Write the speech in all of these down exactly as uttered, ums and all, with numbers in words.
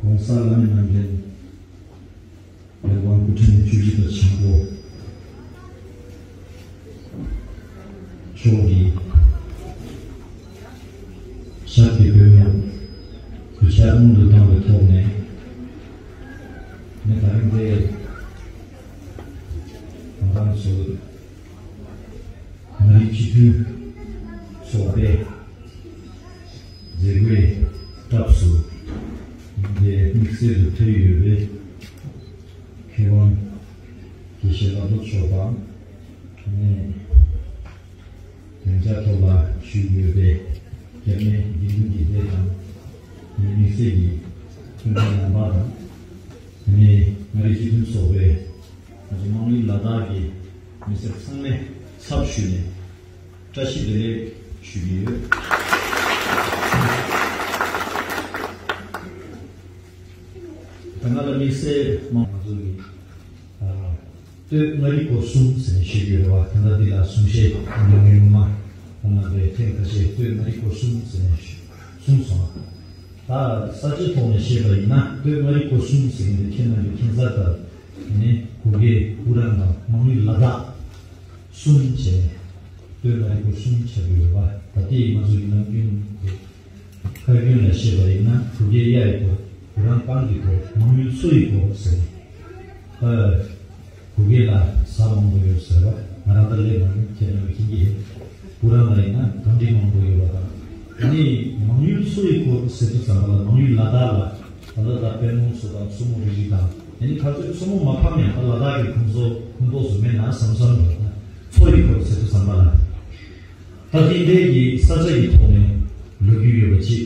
༸གོང་ས་ལྷ་མི་རྣམ་འདྲེན་རྒྱལ་དབང་སྐུ་ཕྲེང་བཅུ་བཞི་པ་ཆེན་པོ་མཆོག་གི་ཞབས་ཀྱི་པད་མོ་གུས་ཕྱག་སྔོན་དུ་བཏང་བའི་ཐོག་ནས། ངས་ད་རིང་འདིར་ང་རང་ཚོ་མངའ་རིས་སྤྱི་མཐུན་ཚོགས་པའི་མཛད་སྒོའི་སྐབས་སུ་འདིར་དམིགས་བསལ་དུ་ཕེབས་ཡོད་པའི་མཁས་དབང་དགེ་བཤེས་ལྷག་རྡོར་མཆོག་དང་། ཨ་ནི་སྡིངས་ཆ་ཐོག་ལ་བཞུགས་ཡོད་པའི་སྐྱབས་གནས་དགེ་འདུན་གྱི་སྡེ་དང་། ཨ་ནི་དམིགས་བསལ་གྱི་སྐུ་མགྲོན་རྣམ་པ་དང་། ཨ་ནི་མངའ་རིས་སྤྱི་མཐུན་ཚོགས་པའི་ང་ཚོ་དམངས་གླུ་ལ་དྭགས་ཀྱི་མི་སེར་ཚང་མའི་ཚབ་ཞུས་ནས་བཀྲ་ཤིས་བདེ་ལེགས་ཞུ་གི་ཡོད། ད་ང་ལ་དམིགས་བསལ་མ་ང་ཚོ་གི་ཨ་སྟོད་མངའ་རིས་སྐོར་གསུམ་ཟེར་ནས་ཞུ་གི་ཡོད་པ། ད་ལྟ་འདི་ལ་གསུང་བཤད་ཉུང་ཉུང་མ་ཁོང་རྣམ་པས་ཐེངས་ཁ་ཤས་སྟོད་མངའ་རིས་སྐོར་གསུམ་ཟེར་ནས་གསུངས་སོང་། ད་ས་བཅད་ཐོག་ནས་བཤད་པ་ཡིན་ན་སྟོད་མངའ་རིས་སྐོར་གསུམ་ཟེར་མཁན་འདི་ཁྱེད་རྣམ་པས་མཁྱེན་གསལ་ལྟར་ནི་གུ་གེ་སྤུ་རང་དང་མང་ཡུལ་ལ་དྭགས་གསུམ་བྱས་ནས་སྟོད་མངའ་རིས་སྐོར་གསུམ་ཆགས་ཀྱི་ཡོད་པ། ད་ལྟའི་ང་ཚོ་ཡི་ནམ་རྒྱུན་དུ་བཀའ་བཀྱོན་ལ་བཤད་པ་ཡིན་ན་གུ་གེ་གཡའ་ཡི་སྐོར། སྤུ་རང་གངས་ཀྱི་སྐོར། མང་ཡུལ་མཚོ་ཡི་སྐོར་ཟེར། ཨ་གུ་གེ་ལ་ཟ་མང་པོ་ཡོད་ཟེར་བ་ང་རང་ད་ལས་མ་ཡིན་ཁྱེད་རང་གིས་མཁྱེན་གྱི་ཡོད། སྤུ་རང་ལ་ཡིན་ན་གངས་རི་མང་པོ་ཡོད་པ་དང་། ཨ་ནི་མང་ཡུལ་མཚོ་ཡི་སྐོར་ཟེར་དུས་ཙམ་པ་ལ་མང་ཡུལ་ལ་དྭགས་ལ་ད་ལྟ་ད་པད་མོ་མཚོ་དང་མཚོ་མོ་རི་རི་དང་། ཨ་ནི་ཁ་ཚོད་མཚོ་མོ་མ་ཕམ་ཡང་ད་ལ་དྭགས་ཀྱི་ཁོངས་སུ་ཁོངས་གཏོགས་སུ་མེད་ན་བསམ་བསམ་རེད། མཚོ་ཡི་སྐོར་ཟེར་དུས་ཙམ་པ་ལ། ད་དེ་འདྲའི་གི་ས་ཆ་གི་ཐོག་ནས་ལོ་རྒྱུས་ཡོད་པ་ཅིག་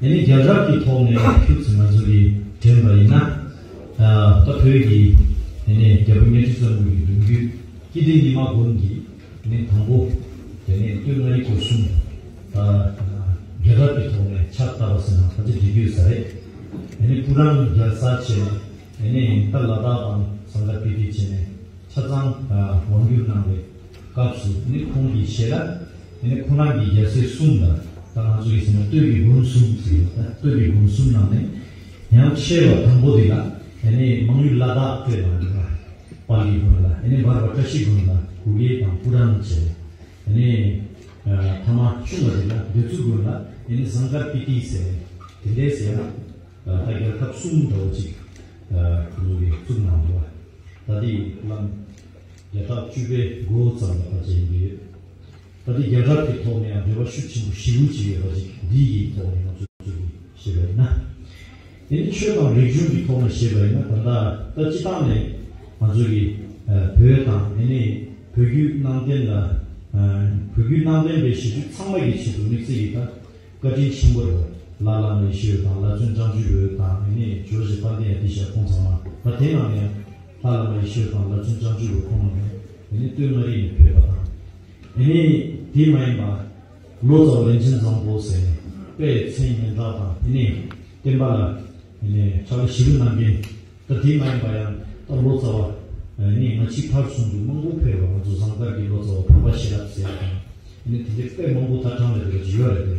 ཨ་ནི་རྒྱལ་རབས་ཀྱི་ཐོག་ནས་ཁྱུག་ཙམ་ང་ཚོ་གི་དྲན་པ་ཡིན་ན། ཨ་ད་བོད་ཀྱི་ཨ་ནི་རྒྱལ་པོ་གཉའ་ཁྲི་བཙན་པོ་གི་ལོ་རྒྱུས་སྐྱིད་ལྡེ་ཉི་མ་མགོན་གྱི་ཨ་ནི་དང་པོ་དེ་ནས་སྟོད་མངའ་རིས་སྐོར་གསུམ་ད་རྒྱལ་རབས་ཀྱི་ཐོག་ནས་ཕྱག་བཏབ་པ་ཟེར་ན་ཕལ་ཆེར་འགྲིག་གི་ཡོད་ས་རེད། ཨ་ནི་སྤུ་རང་རྒྱལ་ས་བྱས་ནས་ཨ་ནི་ད་ལ་དྭགས་དང་ཟངས་དཀར་སྤི་ཏི་བྱས་ནས། ཆ་ཚང་ཨ་དབང་བསྒྱུར་གནང་བའི་སྐབས་སུ་ནི་ཁོང་གི་ཞལ་ལ་ནི་ཁོང་རང་གི་རྒྱལ་སྲས་གསུམ་དང་། ད་ང་ཚོ་ཡི་ཟེར་ན་སྟོད་ཀྱི་དགོན་གསུམ་ཟེར་ཡོད། ད་སྟོད་ཀྱི་དགོན་གསུམ་ནང་ནས་ཡང་ཆེ་བ་དང་པོ་དེ་ལ་ཨ་ནི་མང་ཡུལ་ལ་དྭགས་སྟོད་ལ་ཡོད་པ་དཔལ་གྱི་དགོན་ལ། ཨ་ནི་བར་པ་བཀྲ་ཤིས་དགོན་ལ་གུ་གེ་དང་སྤུ་རང་བྱས། ཨ་ནི་ཨ་ཐ་མ་ཆུང་བ་དེ་ལ་འདོད་ཚུལ་དགོན་ལ། ཨ་ནི་ཟངས་དཀར་སྤི་ཏི་ཟེར་དེ་འདྲའི་ཟེར་ན། ད་རྒྱལ་ཁབ་གསུམ་འདྲ་བོ་ཅིག་ཨ་ཁོང་གིས་བཙུགས་གནང་འདུག་པ། ད་དེ་ཧ་ལམ་བརྒྱ་ཕྲག་བཅུ་པའི་འགོ་ཙམ་ལ་ཕལ་ཆེར་ཡིན་གྱི་ཡོད། ད་དེ་རྒྱལ་རབས་ཀྱི་ཐོག་ནས་ཡང་འབྲེལ་བ་ཤུགས་ཆེན་པོ་ཞེ་པོ་ཅིག་ཡོད་པ་ཅིག་འདི་ཡི་ཐོག་ནས་ང་ཚོས་ཤེས་པ་ཡིན་ན། དེ་ནི་ཆོས་དང་རིག་གཞུང་གི་ཐོག་ནས་ཤེས་པ་ཡིན་ན། ད་ལྟ་ད་སྤྱི་བཏང་ནས་ང་ཚོ་གི་ཨ་བོད་དང་ཨ་ནི་བོད་བརྒྱུད་ནང་བསྟན་ལ་ཨ་བོད་བརྒྱུད་ནང་བསྟན་པའི་གཞིས་བྱེས་ཚང་མ་གི་ཆེད་དུ་དམིགས་བསལ་གྱི་ད་བཀའ་དྲིན་ཆེན་པོ་རེད། ལྷ་བླ་མ་ཡེ་ཤེས་འོད་དང་ལྷ་བཙུན་བྱང་ཆུབ་འོད་དང་། ཨ་ནི་ཇོ་བོ་རྗེ་དཔལ་ལྡན་ཨ་ཏི་ཤ་ཁོང་ཚང་མ། ད་དེ་ནང་ནས་ཡང་ལྷ་བླ་མ་ཡེ་ཤེས་འོད་དང་ལྷ་བཙུན་བྱང་ཆུབ་འོད་ཁོང་རྣམས་ནི་ཨ་ནི་སྟོད་མངའ་རིས་ནས་ཕེབས་པ་དང་། ཨ་ནི་དེ་མ་ཡིན་པ་ལོ་ཙཱ་བ་རིན་ཆེན་བཟང་པོ་ཟེར་ནས་དཔེ་མཚན་སྙན་གྲགས་དང་། ཨ་ནི་བསྟན་པ་ལ་ཨ་ནི་ཕྱག་ལས་ཞེ་པོ་གནང་མཁན། ད་དེ་མ་ཡིན་པ་ཡང་ད་ལོ་ཙཱ་བ་ཨ་ནི་སྔ་ཕྱི་བར་གསུམ་དུ་མང་པོ་ཕེབས་པ། ང་ཚོ་ཟངས་དཀར་གྱི་ལོ་ཙཱ་བ་འཕགས་པ་ཤེས་རབ་ཟེར་ཡ་དང་། ཨ་ནི་དེ་འདྲའི་དཔེ་མང་པོ་ད་གྲངས་ལས་འདས་པ་ཅིག་ཡོད་རེད་དེ།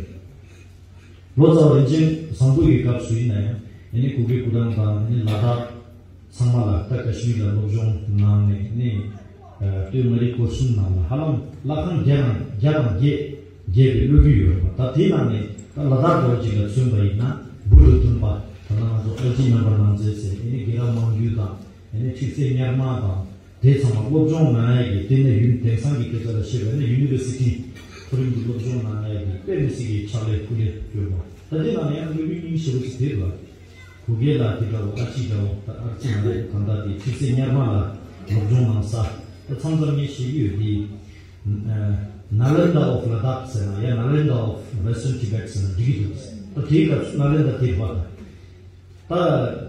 ལོ་ཙཱ་བ་རིན་ཆེན་བཟང་པོ་ཡི་སྐབས་སུ་ཡིན་ན་ཡང་ཨ་ནི་གུ་གེ་སྤུ་རང་དང་ཨ་ནི་ལ་དྭགས་ཚང་མ་ལ་ད་ཀ་ཤི་མིར་ལ་སློབ་སྦྱོང་གནང་ནས། ཨ་ནི་ཨ་སྟོད་མངའ་རིས་སྐོར་གསུམ་ནང་ལ་ཧ་ལམ་ལྷ་ཁང་བརྒྱ་དང་བརྒྱ་དང་བརྒྱད་བརྒྱད་པའི་སློབ་བརྒྱུད་ཡོད་རེད་པ། ད་དེའི་ནང་ནས་ད་ལ་དྭགས་འདྲ་བོ་ཅིག་ལ་མཚོན་པ་ཡིན་ན་བུ་རུ་སྟོན་པ། ད་ལྟ་ང་ཚོ་ཨ་ལྕེ་རྣམ་པར་སྣང་མཛད་ཟེར། ཨ་ནི་དགེ་རབ་མང་རྒྱུད་དང་། ཨ་ནི་ཁྲིག་རྩེ་གཉར་མ་དང་། དེ་ཚང་མ་སློབ་སྦྱོང་གནང་ཡ་གི། དེ་ནས་ཡུན་དེང་སང་གི་སྐད་ཆ་ལ་བཤད་པ་ཡིན་ན་ཡུ་ནི་ཝར་སི་ཊི་མཐོ་རིམ་གྱི་སློབ་སྦྱོང་གནང་ཡ་གི་དཔེ་མི་སྲིད་ཀྱི་ཕྱག་ལས་སྐུ་ལས་བསྐྱོན་པ། ད་དེ་ནང་ཡང་སློབ་བརྒྱུད་རྙིང་ཞེ་པོ་ཅིག་དེ་རེད་པ། གུ་གེ་ལ་དེ་འདྲ་བོ། ཨ་ལྕེ་འདྲ་བོ། ད་ཨ་ལྕེ་མ་རེད། གང་ལྟར་དེ་ཁྲིག་རྩེ་གཉར་མ་ལ་སློབ་སྦྱོང་གནང་ས། ད་མཚམས་མཚམས་ངས་བཤད་ཀྱི་ཡོད་དེ། ཨ་Nalanda of Ladakh ཟེར་ན་ཡ་Nalanda of Western Tibet ཟེར་ན་འགྲིག་གི་འདུག། ད་དེའི་སྐབས་སུ་ནཱ་ལེནྡྲ་དེ་རེད་པ། ད་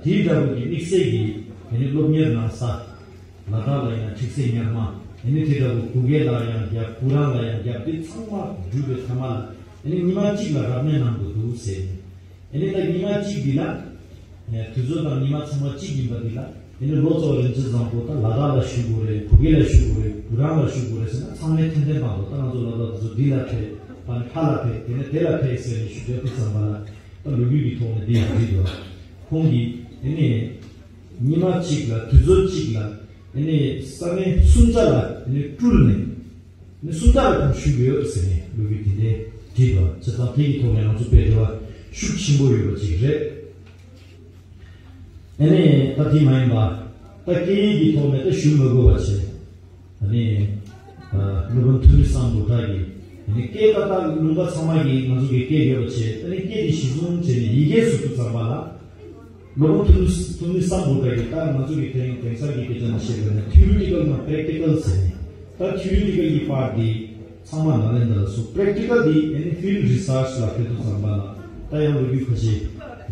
དེའི་འདྲ་བོ་གི་དམིགས་བསལ་གྱི་ཨ་ནི་སློབ་གཉེར་གནང་ས། ལ་དྭགས་ལ་ཡིན་ན་ཁྲིག་རྩེ་གཉར་མ། ཨ་ནི་དེ་འདྲ་བོ་གུ་གེ་ལ་ཡང་རྒྱབ། སྤུ་རང་ལ་ཡང་རྒྱབ། དེ་ཚང་མ་བསྒྲུབས་པའི་ཐ་མ་ལ་ཨ་ནི་ཉི་མ་གཅིག་ལ་རབ་གནས་གནང་དགོས་འདུག་ཟེར། ཨ་ནི་ད་ཉི་མ་གཅིག་འདི་ལ་ཨ་དུས་ཚོད་དང་ཉི་མ་ཚང་མ་གཅིག་ཡིན་པ་འདི་ལ་ཨ་ནི་ལོ་ཙཱ་བ་རིན་ཆེན་བཟང་པོ་ད་ལ་དྭགས་ལ་བཞུགས་དགོས་རེད། གུ་གེ་ལ་བཞུགས་དགོས་རེད། སྤུ་རང་ལ་བཞུགས་དགོས་རེད་ཟེར་ན་ཚང་མས་ཐེན་ཐེན་བཏང་འདུག། ད་ང་ཚོ་ལ་དྭགས་དུས་ཚོད་འདི་ལ་ཕེབས། ཕར་ནས་ཕར་ལ་ཕེབས། དེ་ནས་དེ་ལ་ཕེབས་ཟེར་ནས་ཞུ་རྒྱུ་དེ་ཙམ་པ་ལ། ད་ལོ་རྒྱུས་ཀྱི་ཐོག་ནས་འདི་ཡང་འགྲིག་འདུག། ཁོང་གིས་ཨེ་ནི་ཉི་མ་གཅིག་ལ་དུས་ཚོད་གཅིག་ལ་ཨེ་ནི་ས་གནས་སུམ་བརྒྱ་ལ་ཨེ་ནི་སྤྲུལ་ནས་ཨེ་ནི་སུམ་བརྒྱ་ལ་ཁོང་བཞུགས་ཡོད་ཟེར་ནས་ལོ་རྒྱུས་དེ་འདྲའི་བྲིས་པ་བྱས་ཙང་དེ་གི་ཐོག་ནས་ང་ཚོ་དཔེ་འབྲེལ་བ་ཤུགས་ཆེན་པོ་ཡོད་པ་ཅིག་རེད། ཨེ་ནི་ད་དེ་མ་ཡིན་པ་ད་སྐད་ཡིག་གི་ཐོག་ནས་ད་ཞུ་མི་དགོས་པ་བྱས། ཨ་ནི་ཨ་སློབ་དཔོན་ཐུ་མི་སམ་བྷོ་ཊ་གི་ཨ་ནི་སྐད་ད་ལྟ་ལུང་པ་ཚང་མ་གི་ང་ཚོ་གི་སྐད་ཡོད་པ་བྱས། ཨ་ནི་སྐད་དེ་གཞི་བཟུང་བྱས་ནས་ཡི་གེ་བཟོ་དུས་ཙམ་པ་ལ། སློབ་དཔོན་ཐུ་མི་ཐུ་མི་སམ་བྷོ་ཊ་གི་ད་ང་ཚོ་གི་དེང་དེང་སང་གི་སྐད་ཆ་ནང་བཤད་པ་ན་ཐི་ཡོ་རི་ཊི་ཀལ་དང་པེ་རེག་ཊི་ཀལ་ཟེར་ནས། ད་ཐི་ཡོ་རི་ཊི་ཀལ་གི་པཱར་ཊི་དེ་ཚང་མ་ནཱ་ལེནྡྲ་ལ་སོང་། པེ་རེག་ཊི་ཀལ་དེ་ཨེ་ནི་ཕིལ་ཌི་རི་སར་ཆི་ལ་ཕེབས་དུས་ཙམ་པ་ལ་ད་ཡང་ལོ་རྒྱུས་ཁ་ཤས་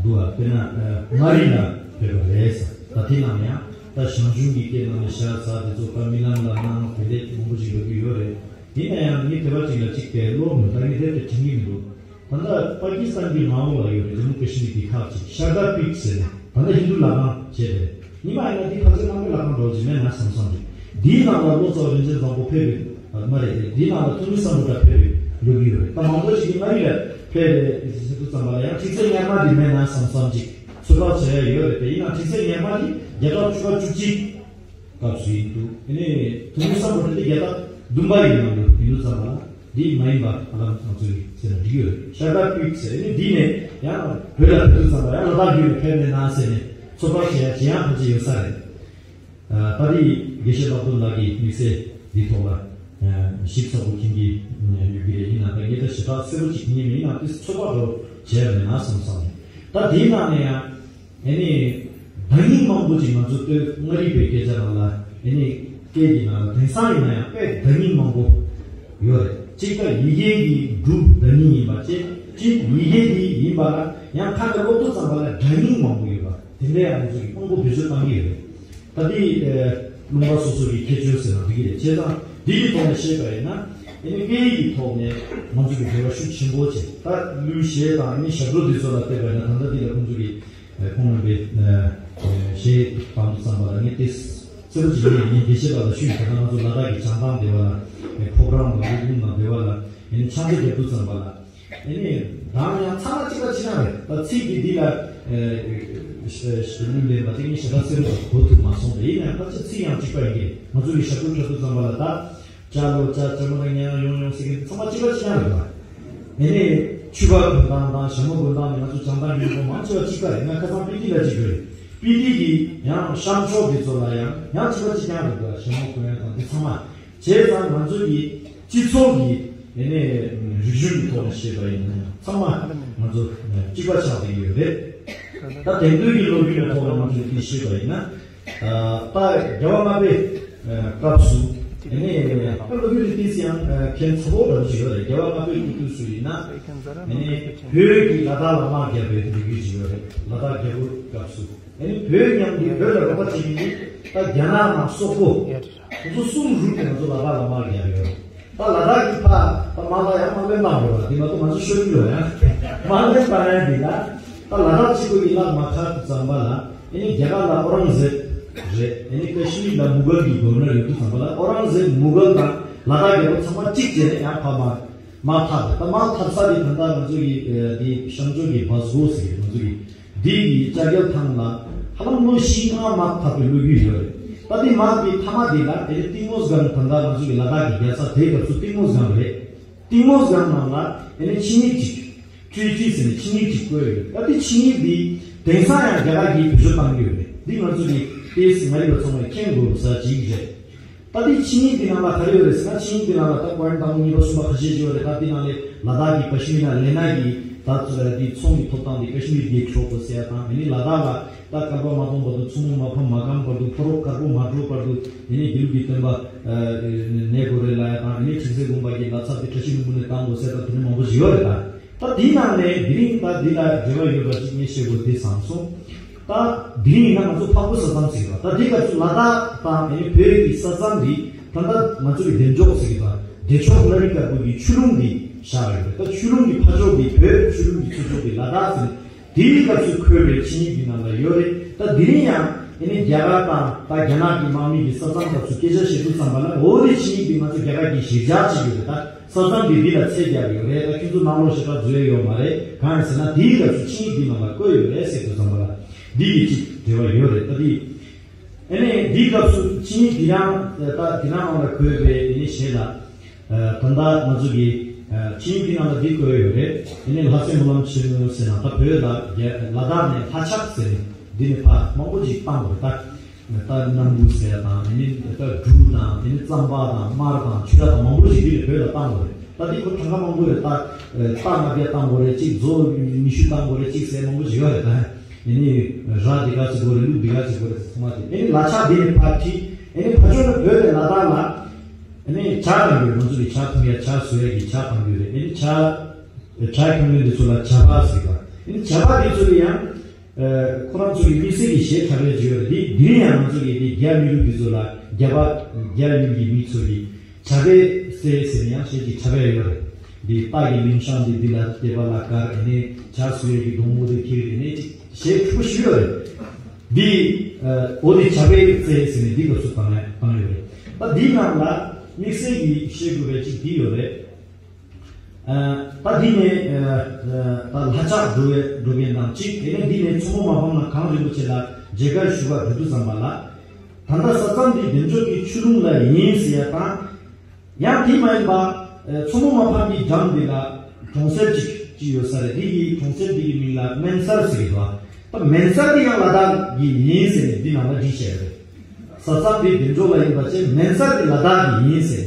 འདུག་ཨ། དཔེར་ན་ཨ་མངའ་རིས་ལ་ཕེབས་པ་རེད་ས། ད་དེ་ནང་ཡང་ད་ཞང་ཞུང་གི་སྐད་ནང་ནས་ཤ་ཟ་དེ་ཚོ་ད་རྨི་ལམ་ལ་སྣང་དེ་འདྲས་མང་པོ་ཞིག་ཡོད་ཀྱི་ཡོད་རེད། ཡིན་ན་ཡང་ངས་དེ་བ་ཅིག་ལ་ཅིག་དེ་ཀློག་མི་ད་ངས་དེབ་དེ་དྲན་གྱི་མི་འདུག་ད་ལྟ་པ་ཀི་སི་ཐན་གྱི་མངའ་འོག་ལ་ཡོད་རེད། ཇམ་མུ་ཀ་ཤི་མིར་གྱི་ཁག་ཅིག་ཤར་དཱ་པིཊ་ཟེར་ནས་ད་ལྟ་ཧིན་དུ་ལྷ་ཁང་བྱས་རེད། ཉི་མ་ཡིན་ན་འདི་ཕལ་ཆེར་ནང་པའི་ལྷ་ཁང་འདྲ་བོ་ཅིག་མེད་ན་བསམ་བསམ་རེད། འདིའི་ནང་ལ་ལོ་ཙཱ་བ་རིན་ཆེན་བཟང་པོ་ཕེབས་པའི་མ་རེད་དེ། འདིའི་ནང་ལ་ཐུ་མི་སམ་བྷོ་ཊ་ཕེབས་པའི་ལོ་རྒྱུས་ཡོད་རེད། ད་མང་པོ་ཞིག་གིས་མངའ་རིས་ལ་ཕེབས་རེད་ཟེར་དུས་ཙམ་པ་ལ་ཡང་ཁྲིག་རྩེ་སྙེ་མ་འདི་མེད་ན་བསམ་བསམ་ཅིག་ཚོད་དཔག་བྱེད་ཡ་ཡོད་རེད་དེ། ཡིན་ན་ཁྲིག་རྩེ་སྙེ་མ་འདི་བརྒྱ་ཕྲག་བཅུ་པ་བཅུ་གཅིག་སྐབས་སུ་ཡིན་འདུག་ཨ་ནི་ཐུ་མི་སམ་བྷོ་ཊ་འདི་བརྒྱ་ཕྲག་བདུན་པ་ཡིན་ནང་དུ་ཡིན་དུས་ཙམ་པ་ལ་འདི་མ་ཡིན་པ་ཨ་ལམ་ང་ཚོ་ཡིན་ཟེར་ན་འགྲིག་ཡོད་རེད། ཤར་དཱ་པིཊ་ཟེར་ཨ་ནི་འདི་ནས་ཡང་བོད་ལ་ཕེབས་དུས་ཙམ་པ་ཡང་ལ་དྭགས་བརྒྱུད་ནས་ཕེབས་མེད་ན་ཟེར་ནས་ཚོད་དཔག་བྱེད་ཡ་ཅི་ཡང་ཕལ་ཆེར་ཡོད་ས་རེད། ད་རེས་དགེ་བཤེས་ལྷག་པ་ལགས་ཀྱི་དམིགས་བསལ་འདི་ཐོག་ལ་ཞིབ་ཚགས་པོ་མཁྱེན་གྱི་ཡོད་ཀྱི་རེད། ཡིན་ན་ད་ངས་ད་ཞེ་དྲག་གསལ་པོ་ཅིག་མཁྱེན་མེད། ཡིན་ན་དེ་ཚོད་དཔག་འདྲ་བོ་བྱས་མེད་ན་བསམ་བསམ་རེད། ད་དེའི་ནང་ནས་ཡང་ཨེ་ནི་བརྡ་རྙིང་མང་པོ་ཅིག་ང་ཚོ་སྟོད་མངའ་རིས་པའི་སྐད་ཆ་ནང་ལ་ཨེ་ནི་སྐད་ཀྱི་ནང་ལ་དེང་སང་ཡིན་ན་ཡང་དཔེ་བརྡ་རྙིང་མང་པོ་ཡོད་རེད། གཅིག་ད་ཡི་གེ་གི་འབྲུ་བརྡ་རྙིང་ཡིན་པ་བཅས། གཅིག་ཡི་གེ་འདི་ཡིན་པ་ལ་ཡང་ཁ་ནས་ཀློག་དུས་ཙམ་པ་ལ་སྒྲ་རྙིང་མང་པོ་ཡོད་པ་དེ་འདྲ་ཡང་ང་ཚོ་གི་མང་པོ་བེད་སྤྱོད་བཏང་གི་ཡོད་རེད། ད་འདི་ཨེ་ལུང་པ་སོ་སོ་གི་ཁྱད་ཆོས་ཟེར་ན་འགྲིག་གི་རེད། བྱས་ཙང་འདི་གི་ཐོག་ནས་བཤད་པ་ཡིན་ན་ཨེ་ནི་སྐད་ཡིག་གི་ཐོག་ནས་ང་ཚོ་གི་འབྲེལ་བ་ཤུགས་ཆེན་པོ་བྱས། ད་གླུ་གཞས་དང་ཨེ་ནི་ཞབས་བྲོ་འདི་ཚོ་ལ་བལྟས་པ་ཡིན་ན་ད་ལྟ་འདི་ལ་ཁོང་ཚོ་གི་ཁོང་རྣམ་པའི་གཞས་བཏང་དུས་ཙམ་པ་ལ་ངས་དེ་གསལ་པོ་ཅིག་ངས་ངས་དགེ་བཤེས་པ་ལ་ཞུས་ཡིན། ད་ང་ཚོ་ལ་དྭགས་ཀྱི་བྱང་ཐང་དེ་བ་ལ་ཕོ་བྲང་དང་སློབ་དཔོན་དང་དེ་བ་ལ་ཨེ་ནི་ཕྱག་འཚལ་རྒྱབ་དུས་ཙམ་པ་ལ་ཨེ་ནི་གདངས་ཡང་ཚང་མ་གཅིག་པ་གཅིག་རྐྱང་རེད། ད་ཚིག་གི་འདི་ལ་ཨེ་ལུས་ལེན་པ་དེ་ངས་ཞེ་དྲག་གསལ་པོ་གོ་ཐུབ་མ་སོང་། དེ་ཡིན་ཡང་ཕལ་ཆེར་ཚིག་ཡང་གཅིག་པ་ཡིན་གྱི་རེད། ང་ཚོ་གི་ཞབས་བྲོ་འཁྲབ་དུས་ཙམ་པ་ལ་ད། ཅ་ལོ་ཅ་ཅ་མ་ར་ཉ་ཡོང་ཡོང་ཟེར་གྱི་ཚང་མ་གཅིག་པ་གཅིག་རྐྱང་རེད་པ། ཨེ་ནི་ཕྱུ་པ་གོན་སྟངས་དང་ཞྭ་མོ་གོན་སྟངས་ནི་ང་ཚོ་བྱང་ཐང་གི་མི་མང་ཆེ་བ་གཅིག་པ་རེད། ང་ཁ་སང་སྤི་ཏི་ལ་གཅིག་རེད། སྤི་ཏི་གི་ཡང་ཤམ་ཕྱོགས་དེ་ཚོ་ལ་ཡང་ཡང་གཅིག་པ་གཅིག་རྐྱང་རེད་པ། ཞྭ་མོ་གོན་ཡ་དང་དེ་ཚང་མ། བྱས་ཙང་ང་ཚོ་གི་སྤྱི་ཚོགས་ཀྱི་ཨེ་ནི་རིག་གཞུང་གི་ཐོག་ནས་བཤད་པ་ཡིན་ན་ཚང་མ་ང་ཚོ་གཅིག་པ་ཆགས་བསྡད་ཀྱི་ཡོད་རེད། ད་དེང་དུས་ཀྱི་ལོ་རྒྱུས་ལ་ཐོག་ནས་ང་ཚོས་དེ་བཤད་པ་ཡིན་ན། ད་རྒྱལ་བ་ལྔ་པའི་སྐབས་སུ་ཨེ་ནི་ད་ལོ་རྒྱུས་དེ་ཏིས་ཡང་ཁྱད་མཚར་པོ་འདྲ་བོ་ཞིག་ཡོད་རེད། རྒྱལ་བ་ལྔ་པའི་སྐབས་དུས་སུ་ཡིན་ན་ཨེ་ནི་བོད་ཀྱིས་ལ་དྭགས་ལ་དམག་བརྒྱབ་པའི་ལོ་རྒྱུས་ཞིག་ཡོད་རེད། ལ་དྭགས་རྒྱལ་པོའི་སྐབས་སུ་ཨེ་ནི་བོད་མཉམ་དུ་བོད་ལ་རོགས་པ་བྱེད་མཁན་དེ་ད་རྒྱ་ནག་དང་སོག་པོ་ཁོ་ཚོ་གསུམ་རུབ་ནས་ང་ཚོ་ལ་དྭགས་ལ་དམག་བརྒྱབ་ཡོད་རེད། ད་ལ་དྭགས་ཀྱི་ཕ་ད་མ་ལ་ཡང་དམག་ལན་བཏང་དགོས་ར། དེ་མ་གཏོགས་ང་ཚོ་ཤོར་གྱི་ཡོད་ཡང་དམག་ལན་བཏང་ཡ་འདི་ལ་ད་ལ་དྭགས་སྤྱི་ཁོག་གི་ལག་མ་ཁག་ཙམ་པ་ལ་ཨེ་ནི་རྒྱ་གར་ལ་ཨོ་རང་ཟེབ་རེད། ཨེ་ནི་ཀ་ཤི་མིར་ལ་མུ་གལ་གྱི་གོ་ནོར་ཡོད་དུས་ཙམ་པ་ལ་ཨོ་རང་ཟེབ་མུ་གལ་དང་ལ་དྭགས་རྒྱལ་པོ་ཚང་མ་གཅིག་བྱས་ནས་ཡང་ཕ་མ་དམག་འཐབ་རེད། ད་དམག་འཐབ་ས་དེ་ད་ལྟ་ང་ཚོ་གི་དེ་ཤམ་ཕྱོགས་ཀྱི་བ་སྒོ་ཟེར་གི་ང་ཚོ་གི་འདི་གི་ལྕགས་རྒྱལ་ཐང་ལ་ཧ་ལམ་ལོ་བཞི་ལྔ་དམག་འཐབ་པའི་ལོ་རྒྱུས་ཡོད་རེད། ད་དེ་དམག་གི་མཐའ་མ་དེ་ལ་ཨེ་ནི་གཏིང་མོ་སྒང་ད་ལྟ་ང་ཚོ་གི་ལ་དྭགས་ཀྱི་རྒྱལ་ས་དེའི་སྐབས་སུ་གཏིང་མོ་སྒང་རེད། གཏིང་མོ་སྒང་ནང་ལ་ཨེ་ནི་ཆིངས་ཡིག་ཅིག་ཊི་རི་ཊི་ཟེར་ནས་ཆིངས་ཡིག་ཅིག་བཀོད་ཡོད། ད་དེ་ཆིངས་ཡིག་འདི་དེང་སང་ཡང་རྒྱ་གར་གྱིས་བེད་སྤྱོད་བཏང་གི་ཡོད་རེད། འདི་ང་ཚོ་གི་ཏེས་མ་རིག་པ་ཚང་མས་མཁྱེན་དགོས་ས་ཅིག་རེད། ད་དེ་ཆིངས་ཡིག་འདི་ནང་ལ་ག་རེ་ཡོད་རེད་ཟེར་ན་ཆིངས་ཡིག་འདི་ནང་ལ་ད་པོ་ཡིན་ཊི་དང་པོ་གཉིས་པ་གསུམ་པ་ཁ་ཤས་ཅིག་ཡོད་རེད། ད་དེ་ནང་ལས་ལ་དྭགས་ཀྱི་པ་ཤི་མི་ན་ལེ་ན་གི་ད་དེ་ཚོང་གི་ཐོབ་ཐང་དེ་ཀ་ཤི་མིར་གྱིས་འཕྲོག་དགོས་ཟེར་ཡ་དང་ཨེ་ནི་ལ་དྭགས་ལ་ད་བསྐལ་པ་མ་སྟོངས་བར་དུ་མཚོ་མོ་མ་ཕམ་མ་སྐམ་བར་དུ་ཕ་རོལ་དཀར་པོ་མ་འགྲོ་བར་དུ་ཨེ་ནི་དགེ་ལུགས་ཀྱི་སྟོན་པ་གནས་དགོས་རེད་ལབ་ཡ་དང་ཨེ་ནི་ཁྲིག་རྩེ་དགོན་པ་གི་ལྷ་ཚབ་དེ་བཀྲ་ཤིས་ལྷུན་པོ་ནས་བཏང་དགོས་ཟེར་ད་དེ་ནི་མང་པོ་ཞིག་ཡོད་རེད་ད། ད་དེའི་ནང་ནས་དེ་རིང་ད་འདི་ལ་འབྲེལ་བ་ཡོད་པ་ཅིག་ངས་བཤད་དགོས་དེ་བསམ་སོང་། ད་དེ་རིང་ཡིན་ན་ང་ཚོ་འཕགས་པའི་ས་མཚམས་ཟེར་གྱི་ད་དེ་སྐབས་སུ་ལ་དྭགས་དང་ཨེ་ནི་བོད་ཀྱི་ས་མཚམས་འདི་ད་ལྟ་ང་ཚོ་གི་བདེ་མཆོག་ཟེར་གྱི་བདེ་མཆོག་ལ་རི་དཀར་པོ་གི་ཆུ་ཀླུང་འདི་བཞག་ཡོད་རེད། ད་ཆུ་ཀླུང་གི་ཕ་ཕྱོགས་འདི་བོད། ཆུ་ཀླུང་གི་ཚུར་ཕྱོགས་འདི་ལ་དྭགས་ཟེར་ནས་དེའི་སྐབས་སུ་འཁོད་པའི་ཆིངས་ཡིག་འདི་ནང་ལ་ཡོད་རེད། ད་དེ་རིང་ཡང་ ཨེ་ནི་རྒྱ་གར་དང་ད་རྒྱ་ནག་གི་དམག་མི་གི་ས་མཚམས་སྐབས་སུ་སྐད་ཆ་བཤད་དུས་ཙམ་པ་ལ་འོ་དེ་ཆིངས་ཡིག་འདི་ང་ཚོ་རྒྱ་གར་གྱི་གཞིར་བཞག་ཅིག་ཡོད་རེད། ད་ས་མཚམས་འདི་འདི་ལ་ཚད་རྒྱབ་ཡོད་རེད། ད་ཁྱོད་ཚོ་ནང་ལོགས་ཞེ་དྲག་འཛུལ་ཡ་ཡོད་མ་རེད། གང་ཡིན་ཟེར་ན་དེའི་སྐབས་སུ་ཆིངས་ཡིག་འདི་ནང་ལ་བཀོད་ཡོད་རེད་ཟེར་དུས་ཙམ་པ་ལ་འདི་གི་ཅིག་འབྲེལ་བ་ཡོད་རེད། ད་འདི་ཨེ་ནི་འདིའི་སྐབས་སུ་ཆིངས་ཡིག་འདི་རང་ད་འདི་རང་ནང་ལ་བཀོད་པའི་ཨེ་ནི་གཞས་ལ། ད་ལྟ་ང་ཚོ་གི་ཆིངས་ཡིག་འདི་ནང་ལ་འདི་བཀོད་ཡོད་རེད། དེ་ནས་ལྷ་སའི་སྨོན་ལམ་ཆེན་མོ་ཟེར་ན་ད་བོད་ལ་རྒྱ་ལ་དྭགས་ནས་ལྷ་ཆག་ཟེར་ནས་འདི་ནས་ཕར་མང་པོ་ཅིག་བཏང་བ་རེད། ད་ད་སྣམ་བུ་ཟེར་ཡ་དང་དེ་ནས་ད་འབྲུ་དང་དེ་ནས་རྩམ་པ་དང་མར་དང་ཆུ་ར་དང་མང་པོ་ཅིག་འདི་ནས་བོད་ལ་བཏང་བ་རེད། ད་འདི་ཁོ་གྲངས་ཀ་མང་པོ་རེད། ད་རྟ་ལྔ་བརྒྱ་བཏང་བ་རེད། གཅིག་མཛོ་ཉི་ཤུ་བཏང་བ་རེད། གཅིག་ཟེར་མང་པོ་ཅིག་ཡོད་རེད། ད་ཨེ་ནི་ར་འདི་ག་ཅིག་དགོས་རེད། ལུག་འདི་ག་ཅིག་དགོས་རེད་ཚང་མ་དེ་ཨེ་ནི་ལྷ་ཆག་འདི་ནས་ཕར་ཁྲིད་ཨེ་ནི་ཕར་ཕྱོགས་ནས་བོད་ནས་ལ་དྭགས་ལ། ཨ་ནི་ཇ་གང་ཡོད། ང་ཚོ་གི་ཇ་འཐུང་ཡ་ཇ་བཟོ་ཡ་གི་ཇ་གང་ཡོད་རེད། ཨ་ནི་ཇ་ཇ་གང་ཡོད་འདི་ཚོ་ལ་ཇ་བག་ཟེར་ག་ཨ་ནི་ཇ་བག་འདི་ཚོ་ལ་ཡང་ཁོ་རང་ཚོ་གི་དམིགས་བསལ་གྱི་གཞས་འཁྲབ་ཡ་ཅིག་ཡོད་རེད། འདི་འདི་ནི་ཡང་ང་ཚོ་གི་འདི་རྒྱ་མི་རིགས་འདི་ཚོ་ལ་རྒྱ་བག་རྒྱ་ཡུལ་གྱི་མི་ཚོ་གི་ཇ་བེ་སེ་ཟེར་ནས་ཡང་གཞས་ཅིག་འཁྲབ་ཡ་ཡོད་རེད། འདི་རྟ་གི་ལིང་ཤང་འདི་འདི་ལ་བལྟས་པ་ལ་དཀར་ཨ་ནི་ཇ་བཟོ་ཡ་གི་སྡོང་པོ་འདི་ཁྱེར་ཨ་ནི་ཅིག་གཞས་འཁྲབ་ཞུ་ཡོད་རེད། འདི་འོ་འདི་ཇ་བེ་སེ་ཟེར་ནས་འདི་སྐབས་སུ་བཏང་ཡ་བཏང་ཡོད་རེད། ད་འདི་ནང་ལ་དམིགས་བསལ་གྱི་བཤད་དགོས་པའི་ཅིག་འདི་ཡོད་རེད། ད་འདི་ནས་ད་ལྷ་ལྕགས་འགྲོ་བའི་འགྲོ་མཁན་དང་གཅིག་དེ་ནས་འདི་ནས་མཚོ་མོ་མ་ཕམ་ལ་གངས་རིན་པོ་ཆེ་ལ་མཇལ་ཁ་ཞུ་བར་འགྲོ་དུས་ཙམ་པ་ལ། ད་ལྟ་ས་མཚམས་འདི་བདེ་མཆོག་གི་ཆུ་ཀླུང་ལ་ཡིན་ཟེར་ཡ་དང་། ཡང་དེ་མ་ཡིན་པ། མཚོ་མོ་མ་ཕམ་གྱི་འགྲམ་འདི་ལ་གྲོང་གསེབ་ཅིག་ཅིག་ཡོད་ས་རེད། འདི་གི་གྲོང་གསེབ་འདི་གི་མིང་ལ་སྨན་གསར་ཟེར་གི་འདུག་ད་སྨན་གསར་འདི་ཡང་ལ་དྭགས་ཀྱི་ཡིན་ཟེར་ནས་འདི་ནང་ལ་བྲིས་བཞག་ཡོད་རེད། ས་མཚམས་འདི་བདེ་མཆོག་ལ་ཡིན་པ་ཅན་སྨན་གསར་འདི་ལ་དྭགས་ཀྱི་ཡིན་ཟེར།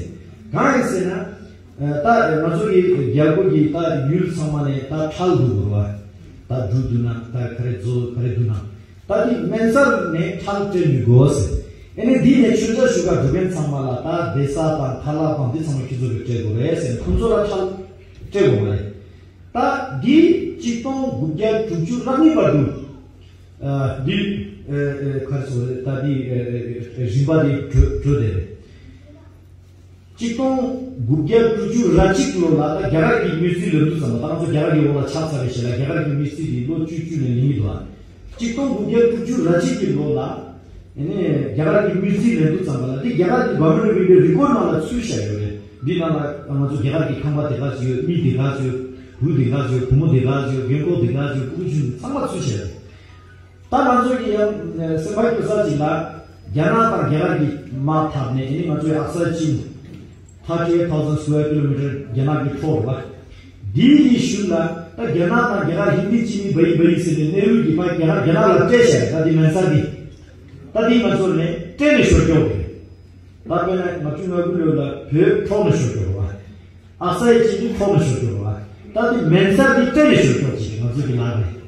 གང་ཡིན་ཟེར་ན། ད་ང་ཚོ་གི་རྒྱལ་པོ་གི་ད་ཡུལ་ཚང་མ་ནས་ད་ཁྲལ་བསྡུ་དགོས་རེད་བ། ད་འབྲུ་བསྡུ་ན་ད་ག་རེ་མཛོ་ག་རེ་བསྡུ་ན། ད་འདི་སྨན་གསར་ནས་ཁྲལ་སྤྲད་མི་དགོས་ཟེར། ཨེ་ནི་འདི་ནས་མཆོད་མཇལ་ཞུ་ག་འགྲོ་མཁན་ཚང་མ་ལ་ད་བསྡད་ས་དང་ཁ་ལག་དང་འདི་ཚང་མ་ཁྱེད་ཚོ་གིས་སྤྲད་དགོས་རེད་ཟེར། ཁོང་ཚོ་ལ་ཁྲལ་སྤྲད་དགོས་མ་རེད། ད་འདི་གཅིག་སྟོང་དགུ་བརྒྱ་དྲུག་ཅུ་རེ་གཉིས་པ་འདུག་འདི་ག་རེ་ཟེར་དགོས་རེད། ད་འདི་རིམ་པ་འདི་འགྲོ་འགྲོ་བསྡད་རེད། གཅིག་སྟོང་དགུ་བརྒྱ་དྲུག་ཅུ་རེ་གཅིག་ལོ་ལ་ད་རྒྱ་གར་གྱི་དམིགས་བསལ་ལོན་དུས་ཙམ་པ་ད་ང་ཚོ་རྒྱ་གར་གྱི་འོག་ལ་ཆགས་ཚར་བའི་ཞེ་ལ་རྒྱ་གར་གྱི་དམིགས་བསལ་འདི་ལོ་བཅུ་བཅུ་ནས་ལེན་གྱི་འདུག་ཨ། གཅིག་སྟོང་དགུ་བརྒྱ་དྲུག་ཅུ་རེ་གཅིག་གི་ལོ་ལ། ཨེ་ནས་རྒྱ་གར་གྱི་དམིགས་བསལ་ལོན་དུས་ཙམ་པ་ལ་འདི་རྒྱ་གར་གྱི་གོ་མེན་ཊ་གི་རི་ཀོཌ་ནང་ལ་ཚུད་བཞག་ཡོད་རེད། འདི་ནང་ལ་ང་ཚོ་རྒྱ་གར་གྱི་ཁང་པ་དེ་ག་ཚོད་ཡོད། མི་དེ་ག་ཚོད་ཡོད། བུ་དེ་ག་ཚོད་ཡོད། བུ་མོ་དེ་ག་ཚོད་ཡོད། རྒན་གོག་དེ་ག་ཚོད་ཡོད། ཕྲུ་གུ་ཆུང་ཆུང་ཚང་མ་ཚུད་བཞག་ཡོད་རེད། ད་ང་ཚོ་གི་ཡང་སེམས་པ་སྐྱོ་ས་ཅིག་ལ། རྒྱ་ནག་དང་རྒྱ་གར་གྱི་དམག་འཐབ་ནས་ཨེ་ནི་ང་ཚོའི་ཨག་སའི་ཅིན་thirty eight thousand square kilometer རྒྱ་ནག་གི་ཐོག་རེད་པ། འདིའི་གི་ཤུལ་ལ་ད་རྒྱ་ནག་དང་རྒྱ་གར་ཧིན་དི་ཅི་མི་བའི་བའི་ཟེར་ནས་ནེ་རུ་གི་ཕ་རྒྱ་གར་རྒྱ་ནག་ལ་སྤྲད་བཞག་ད་འདི་སྨན་གསར་འདི། ད་འདི་ང་ཚོ་ནས་སྤྲད་ནས་ཤོར་ཀྱོག་རེད། ད་དཔེར་ན་ང་ཚོའི་ང་ཚོའི་ལོ་ལ་བོད་འཕྲོག་ནས་ཤོར་ཀྱོག་རེད་པ། ཨག་སའི་ཅིན་འདི་འཕྲོག་ནས་ཤོར་ཀྱོག་རེད་པ། ད་འདི་སྨན་གསར་འདི་སྤྲད་ནས་ཤོར་ཀྱོག་ཅིག་ང་ཚོ་གི་ལག་ནས།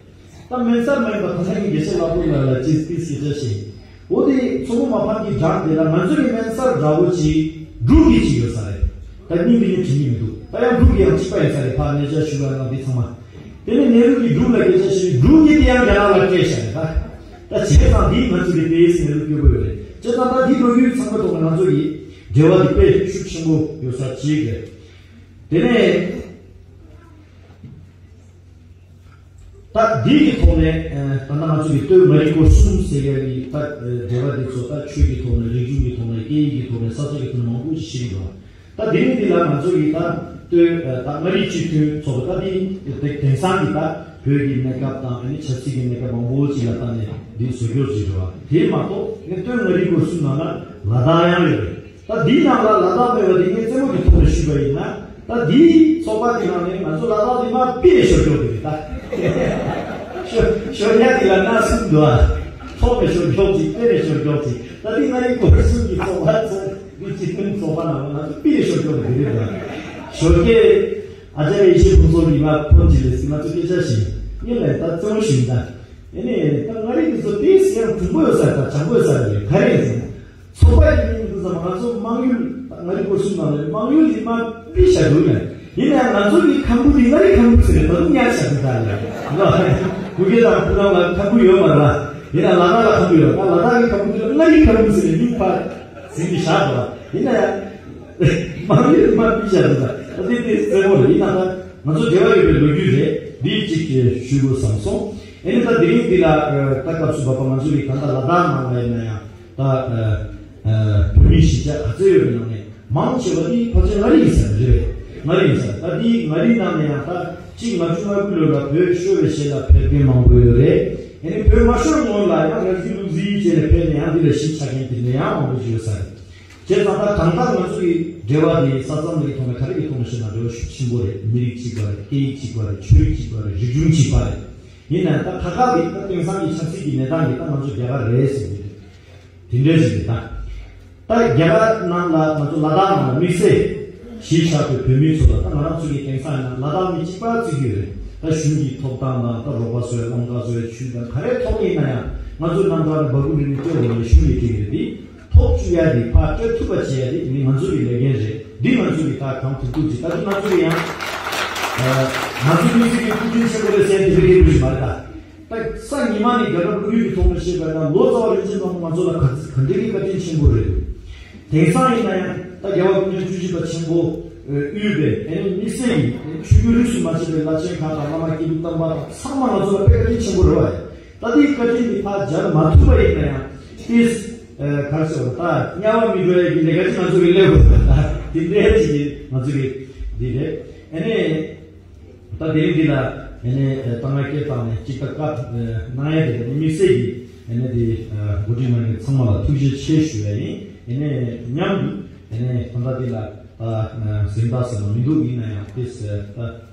ད་སྨན་གསར་མ་ཡིན་པ་ད་ལྟ་གི་དགེ་བཤེས་ལྷག་པ་ལགས་ལ་ཅིག་ཏིས་སྐད་ཆ་བཤད། འོ་དེ་མཚོ་མོ་མ་ཕམ་གྱི་འགྲམ་དེ་ལ་ང་ཚོ་གི་སྨན་གསར་འདྲ་བོ་ཅིག་འབྲུག་གི་ཅིག་ཡོད་ས་རེད། ད་སྙིང་འདི་ནི་དྲན་གྱི་མི་འདུག་ད་ཡང་འབྲུག་གི་ཡང་གཅིག་པ་ཡིན་ས་རེད། ཕར་གནས་མཇལ་ཞུ་བ་ནང་འདི་ཚང་མ། དེ་ནས་ནེ་རུ་གི་འབྲུག་ལ་སྐད་ཆ་བཤད། འབྲུག་གི་དེ་ཡང་རྒྱ་ནག་ལ་སྤྲད་བཞག་རེད་ད། ད་བྱས་ཙང་འདི་ང་ཚོ་གི་ཏིས་ནེ་རུ་སྐྱོ་པོ་ཡོད་རེད། བྱས་ཙང་ད་འདི་ལོ་རྒྱུས་ཚང་མ་ཐོག་ནས་ང་ཚོ་གི་འབྲེལ་བ་འདི་དཔེ་ཤུགས་ཆེན་པོ་ཡོད་ས་ཅིག་རེད། དེ་ནས། ད་འདི་གི་ཐོག་ནས་ད་ནང་ང་ཚོ་གི་སྟོད་མངའ་རིས་སྐོར་གསུམ་ཟེར་ཡ་གི་ད་འབྲེལ་བ་འདི་ཚོ་ད་ཆོས་ཀྱི་ཐོག་ནས་རིག་གཞུང་གི་ཐོག་ནས་སྐད་ཡིག་གི་ཐོག་ནས་ས་ཆ་གི་ཐོག་ནས་མང་པོ་ཞིག་ཤེས་ཀྱི་འདུག་ད་དེ་རིང་འདི་ལ་ང་ཚོ་གི་ད་སྟོད་ད་མངའ་རིས་སྤྱི་མཐུན་ཚོགས་པ་ད་འདི་དེང་སང་གི་ད་བོད་ཀྱི་གནས་སྐབས་དང་ཆབ་སྲིད་ཀྱི་གནས་སྐབས་མང་པོ་ཅིག་ལ་ལྟ་ནས་འདི་བཟོ་རྒྱུ་ཅིག་རེད་བ། དེ་མ་གཏོགས་ནི་སྟོད་མངའ་རིས་སྐོར་གསུམ་ནང་ལ་ལ་དྭགས་ཡང་ཡོད་རེད། ད་འདིའི་ནང་ལ་ལ་དྭགས་མེད་པ་དེ་ངས་རྩེད་མོ་གི་ཐོག་ནས་ཞུས་པ་ཡིན་ན། ད་འདིའི་ཚོགས་པ་གི་ནང་ནས་ང་ཚོ་ལ་དྭགས་འདི་མ་ཕི་ལ་ཤོར་ཀྱོག་དེ་རེད་ད། ཤོར་ཤོར་ཡ་དེ་ལ་ན་གསུམ་འདུག་ཨ། ཐོག་ནས་ཤོར་ཀྱོག་ཅིག་སྟེང་ནས་ཤོར་ཀྱོག་ཅིག་ད་འདི་མངའ་རིས་སྐོར་གསུམ་གྱི་ཚོགས་པ་ཚོ་འདི་སྤྱི་མཐུན་ཚོགས་པ་ནང་ལ་ང་ཚོ་ཕི་ལ་ཤོར་ཀྱོག་དེ་རེད་ད། ཞོགས་ཀས་ཨ་ཅར་ཡེ་ཤེས་ཕུན་ཚོགས་ཀྱིས་མ་ཕོན་ཅིག་ལས་སི་ང་ཚོ་སྐད་ཆ་བཤད། ངས་ལ་ད་རྩེད་མོ་ཞུས་ད། ཨེ་ནས་ད་མངའ་རིས་འདི་ཚོ་དེ་སི་ཡང་གྲུང་པོ་ཡོད་ས་ད་བྱང་པོ་ཡོད་ས་རེད། ག་རེ་ཡིན་ཟེར་ན། ཚོགས་པ་ཡིན་མིན་འདི་ཚོ་མང་ཚོགས་དམངས་ཡུལ་མངའ་རིས་སྐོར་གསུམ་ནང་ལ་དམངས་ཡུལ་ཡིན་མ་པི་ཤ་འདུག་ཡ། ཡིན་ན་ཡང་ང་ཚོ་གི་ཁམ་བུ་འདི་མངའ་རིས་ཁམ་བུ་ཟེར་ནས་ད་དུང་ཉར་ཤ་འདུག་ད་ལ། གུ་གེ་དང་བུ་རམ་ལ་ཁམ་བུ་ཡོད་མ་རེད། ཡིན་ན་ལ་དྭགས་ལ་ཁམ་བུ་ཡོད། ད་ལ་དྭགས་ཀྱི་ཁམ་བུ་འདི་ལ་མངའ་རིས་ཁམ་བུ་ཟེར་ནས་མིང་ཕར་ཟིན་གྱི་བཞག་འདུག་ཡིན་ན་ཡང་དམངས་ཡུལ་ཡིན་མ་པི་ཤ་འདུག་ད་དེ་དེ་གསལ་པོ་རེད། ཡིན་ན་ད་ང་ཚོ་འབྲེལ་བ་ཡོད་པའི་ལོ་རྒྱུས་རེད། འདི་གཅིག་ཞུ་དགོས་བསམ་སོང་། ཨེ་ནི་ད་དེ་རིང་འདི་ལ་ད་སྐབས་སུ་བབ་པ་ང་ཚོ་གི་ད་ལྟ་ལ་དྭགས་ནང་ལ་ཡིན་ན་ཡང་ད་བོད་མི་གཞིས་ཆགས་ག་ཚོད་ཡོད་པའི་ནང་ནས་མང་ཆེ་བ་འདི་ཕལ་ཆེར་མངའ་རིས་ཡིན་ས་རེད་པས། མངའ་རིས་ཡིན་ས་ད་འདི་མངའ་རིས་ནང་ནས་ཡང་ད་གཅིག་ལྔ་བཅུ་ང་དགུ་ལོ་ལ་བོད་ཤོར་བའི་རྗེས་ལ་ཕེབས་མཁན་མང་པོ་ཡོད་རེད། ཨེ་ནི་བོད་མ་ཤོར་སྔོན་ལ་ཡང་རང་རྒྱུད་ལུག་རྫིའི་རྗེས་ནས་ཕེབས་ནས་ཡང་འདི་ལ་གཞིས་ཆགས་མཁན་དེ་འདྲ་ཡང་མང་པོ་ཞིག་ཡོད་ས་རེད། བྱས་ཙང་ད་གང་ལྟར་ང་ཚོ་ཡི་འབྲེལ་བ་དེ་ས་མཚམས་ཀྱི་ཐོག་ནས་ག་རེ་གི་ཐོག་ནས་བཤད་ན་འབྲེལ་བ་ཤུགས་ཆེན་པོ་རེད། མི་རིགས་གཅིག་པ་རེད། སྐད་ཡིག་གཅིག་པ་རེད། ཆོས་རིགས་གཅིག་པ་རེད། རིག་གཞུང་གཅིག་པ་རེད། ཡིན་ནའང་ད་ཁ་ཁ་གི་ད་དེང་སང་གི་ཆབ་སྲིད་ཀྱི་གནས་སྟངས་ཀྱི་ད་ང་ཚོ་རྒྱ་གར་རེད་ཟེར་གྱི་རེད། དེ་འདྲ་ཞིག་རེད་ད། ད་རྒྱ་གར་ནང་ལ་ང་ཚོ་ལ་དྭགས་ནང་ལ་དམིགས་བསལ་གཞིས་ཆགས་པའི་བོད་མི་ཚོ་ལ་ད་ང་རང་ཚོ་གི་དེང་སང་ཡིན་ན་ལ་དྭགས་མི་གཅིག་པ་བརྩི་གི་ཡོད་རེད། ད་གཞུང་གི་ཐོབ་ཐང་དང་ད་རོགས་པ་བཟོ་ཡ་སློང་ག་བཟོ་ཡ་ཆུ་དང་ག་རེ་ཐོབ་ཡིན་ན་ཡང་ང་ཚོ་རྣམ་ཐར་ལ་སྦ་ཁུག་རིལ་རིལ་སྤྲད་དགོས་ལ་གཞུང་གི་སྤྲད་གི་རེད་དེ། ཐོབ་བཅུག་ཡ་དེ་ཕར་སྤྲད་ཐུབ་པ་བྱེད་ཡ་དེ་དེ་ནི་ང་ཚོ་གི་ལས་འགན་རེད། འདི་ང་ཚོ་གི་ད་གང་ཐུབ་ཐུབ་ཅིག་ད་དུང་ང་ཚོ་གི་ཡང་ང་ཚོ་མི་ཚེ་གི་ཐུགས་འདུན་ཆེན་པོ་རེད་ཟེར་དེ་བས་ཁེ་ཕུལ་ཞིག་མ་རེད་ད། ད་ས་ཉི་མ་ནས་རྒྱལ་བ་ཀུན་འདུས་ཀྱི་ཐོག་ནས་བཤད་པ་ན་ལོ་ཙཱ་བ་རིན་ཆེན་སྒམ་པོ་ང་ཚོ་ལ་ག་ག་འདྲ་གི་བཀའ་དྲིན་ཆེན་པོ་རེད། དེང་སང་ཡིན་ན་ཡང་ད་རྒྱལ་བ་ཀུན་འདུས་བཅུ་གཅིག་པ་ཆེན་པོ་དབུས་པའི་ཨེ་ནི་དམིགས་བསལ་གྱི་ཆོས་བརྒྱུད་རིས་སུ་མ་ཆད་པའི་བླ་ཆེན་ཁག་དང་བླ་མ་སྐྱེས་བུ་དམ་པ་དང་ཚང་མ་ང་ཚོ་ལ་དཔེ་བཀའ་དྲིན་ཆེན་པོ་རེད་བ། ད་དེའི་བཀའ་དྲིན་དེ་ཕར་སྦྱར་མ་ཐུབ་པ་ཡིན་ན་ཡང་ཏིས་ག་རེ་ཟེར་བ་ད་དམྱལ་བ་མི་འགྲོ་ཡ་གི་ལས་ཀ་ཅིག་ང་ཚོ་གི་ལས་དགོས་པ་ད་དེ་འདྲའི་ཅིག་གི་ང་ཚོ་གི་འདི་རེད། ཨེ་ནི་ད་དེ་རིང་འདི་ལ་ཨེ་ནི་ད་ང་སྐད་བཏང་ནས་ཅིག་ད་བཀའ་གནང་ཡ་དེ་ལ་དམིགས་བསལ་གྱི་ཨེ་ནི་དེ་འགོ་ཁྲིད་གནང་མཁན་ཚང་མ་ལ་ཐུགས་རྗེ་ཆེ་ཞུ་ཡ་ཡིན། ཨེ་ནི་མཉམ་དུ་ཨེ་ནི་ད་ལྟ་འདི་ལ་ད་གཟེངས་རྟགས་ཟེར་ན་མི་འདུག་ཡིན་ན་ཡང་དེ་ད་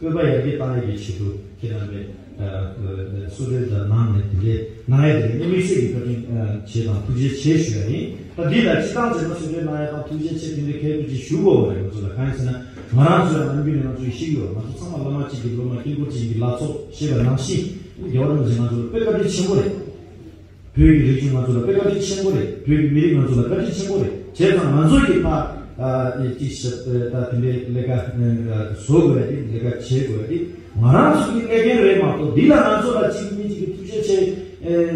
བོད་པ་ཡར་རྒྱས་བཏང་ཡ་གི་ཆེད་དུ་ཁྱེད་རྣམ་པས་གསོལ་རས་དང་གནང་ནས་དེ་འདྲའི་གནང་ཡ་དེ་ལ་དམིགས་བསལ་གྱི་བཀའ་དྲིན་ཆེ་དང་ཐུགས་རྗེ་ཆེ་ཞུ་ཡ་ཡིན། ད་འདི་ལ་སྤྱི་བཏང་བྱས་ན་གསོལ་རས་གནང་ཡ་དང་ཐུགས་རྗེ་ཆེ་དེ་འདྲའི་ཁྱད་དུ་ཅིག་ཞུ་དགོས་པ་རེད། ང་ཚོ་ལ་གང་ཡིན་ཟེར་ན་ང་རང་ཚོ་ཡང་ནམ་རྒྱུན་ནས་ང་ཚོ་ཡི་ཤེས་ཀྱི་ཡོད། ང་ཚོ་ཚང་མ་བླ་མ་གཅིག་གི་སློབ་མ་དཀྱིལ་འཁོར་གཅིག་གི་ལྷ་ཚོགས་ཞེས་པ་ནང་བཞིན་རྒྱལ་བ་རིན་པོ་ཆེ་ང་ཚོ་ལ་དཔེ་བཀའ་དྲིན་ཆེན་པོ་རེད། བོད་ཀྱི་རིག་གཞུང་ང་ཚོ་ལ་དཔེ་བཀའ་དྲིན་ཆེན་པོ་རེད། བོད་ཀྱི་མི་རིགས་ང་ཚོ་ལ་བཀའ་དྲིན་ཆེན་པོ་རེད། བྱས་ཙང་ང་ཚོ་ཡི་ཕ་ཨ་ཅིག་ཞབས་ད་དེ་འདྲའི་ལས་ཀ་བཟོ་དགོས་ཡ་དེ་ལས་ཀ་བྱེད་དགོས་ཡ་དེ་ང་རང་ཚོ་གི་ལས་འགན་རེད་མ་གཏོགས་འདི་ལ་ང་ཚོ་ལ་གཅིག་མི་གཅིག་གི་ཐུགས་རྗེ་ཆེ་